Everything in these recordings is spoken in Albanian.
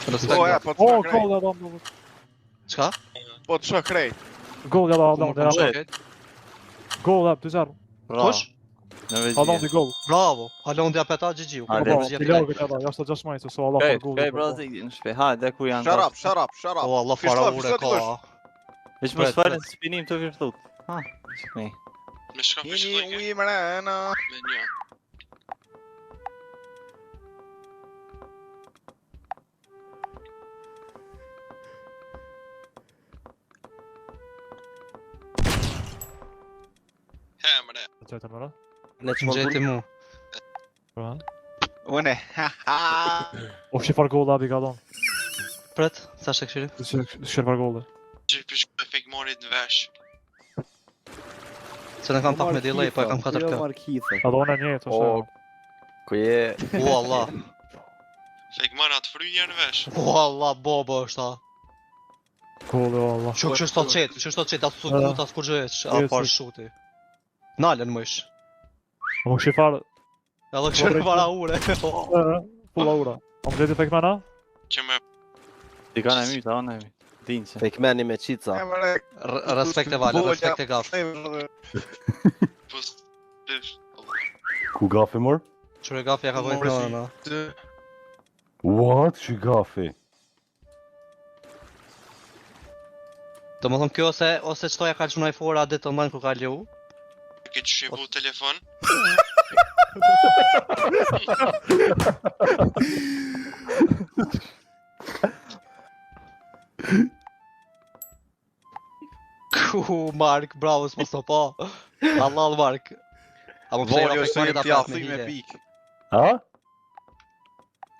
Respekt. Po, e, Gaf. po të O, shoh krejt. gol ja dhon. Çka? Po të shoh krejt. Gol ja Po, dhon, më ja. po krejt. Gol ja 2-0. Bravo. Kush? Haaland Norvegjia. gol. Bravo. Haaland ja peta GG. U Hajde. Po, Norvegjia ti fitoi. lagët ja dha, jashtë 16, so Allah Okej, për gol. okej, bro, zigdi në shtëpi. Hajde, ku janë Shut tash? up, shut up, shut up. O Allah Fishto, fara ure fishto ka. dikush. Veç mos Pret, falën pret. spinim të virtut. Ha, shkni. Me shka Jeni fishllojke, ujë mrena. me një. He, mre. Gjetën më, Ne që Gjeti mu. po. Une, ha ha. O shifar golla abi ka dhon. Pret, sa është e këshiri? Shifar golla. Që pishko e fake morit në vesh. Se në kam pak me delay, po e kam 4K. Jo, marr hitha. A dhon e njëjtë O, është. ku je? O Allah. Fake mon atë fry njerë në vesh. O Allah, bobo është a. Golli o Allah. Që që është të qetë, që është të qetë, atë su kut, atë kur gjë e që, a Jesu. parë shuti. Nalën më ish. O shifar Edhe këshërë para ure. full aura. O më gjeti fake mana? Që me Ti kanë e myta, anë e myt. Din se. Fake mani me qica. E mre. Respekt e vale, respekt e gaf. pus... Pif... Ku gafi mor? Qërë gaf ja ka vojnë Morë në në. What? Që gafi? Do më thonë kjo ose, ose qëto ja ka gjunaj fora ditë online ku ka lu. Ke që shi vu telefon? Ku, Mark, bravo, s'mos të po. Allah, Mark. A më pse Voli ra është fake jem monit t'ja apet me thy me hile. pikë. Ha?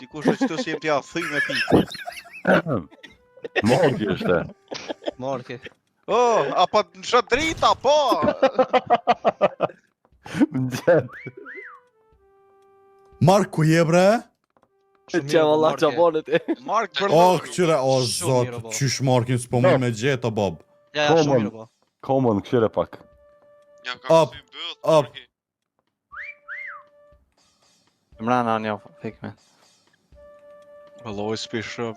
Dikush është këtu si jem t'ja thy me pikë. Morgi është. Marki. Oh, a po në shë drita, po! Më gjetë. Mark, ku je bre? Shumë Që mirë, valla Marki. çabonet. Mark O, Bërlloku. këqyre, o Shumë zot, mirë, bo. qysh Markin s'po mund me gjetë, o bob. Ja, ja, shumë Common. mirë, po. Common, këqyre pak. Ja ka Up, thy byll. up. Marki. Mrana një fake man. Vëlloj s'pi shëp.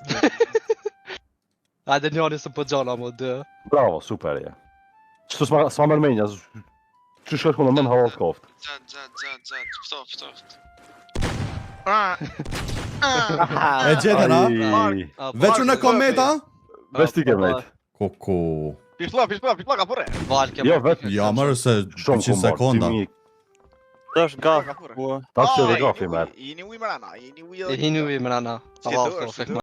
Hajde njëri së po gjana më dë. Bravo, super je. Qëtu s'ma s'ma merr mendja. Që shkosh ku në mend halal koft. Xat, xat, xat, xat. Ftoft, ftoft. E gjetën, a? Ai, A, po, Veç unë e kom meta? Veç ti ke met. Koko. Pishla, pishla, pishla ka pure. Valke. Jo, Marki. vetë. Ja, mërë se Shumë 200 ku marr. sekonda. 2000. Tash gaf. Ka pure. Po. Tash Ah, edhe jeni gafi ujë- merr. Jeni ujë mrena, jeni ujë E hini ujë mrena. Si Allah, do, ftoft, si fake do.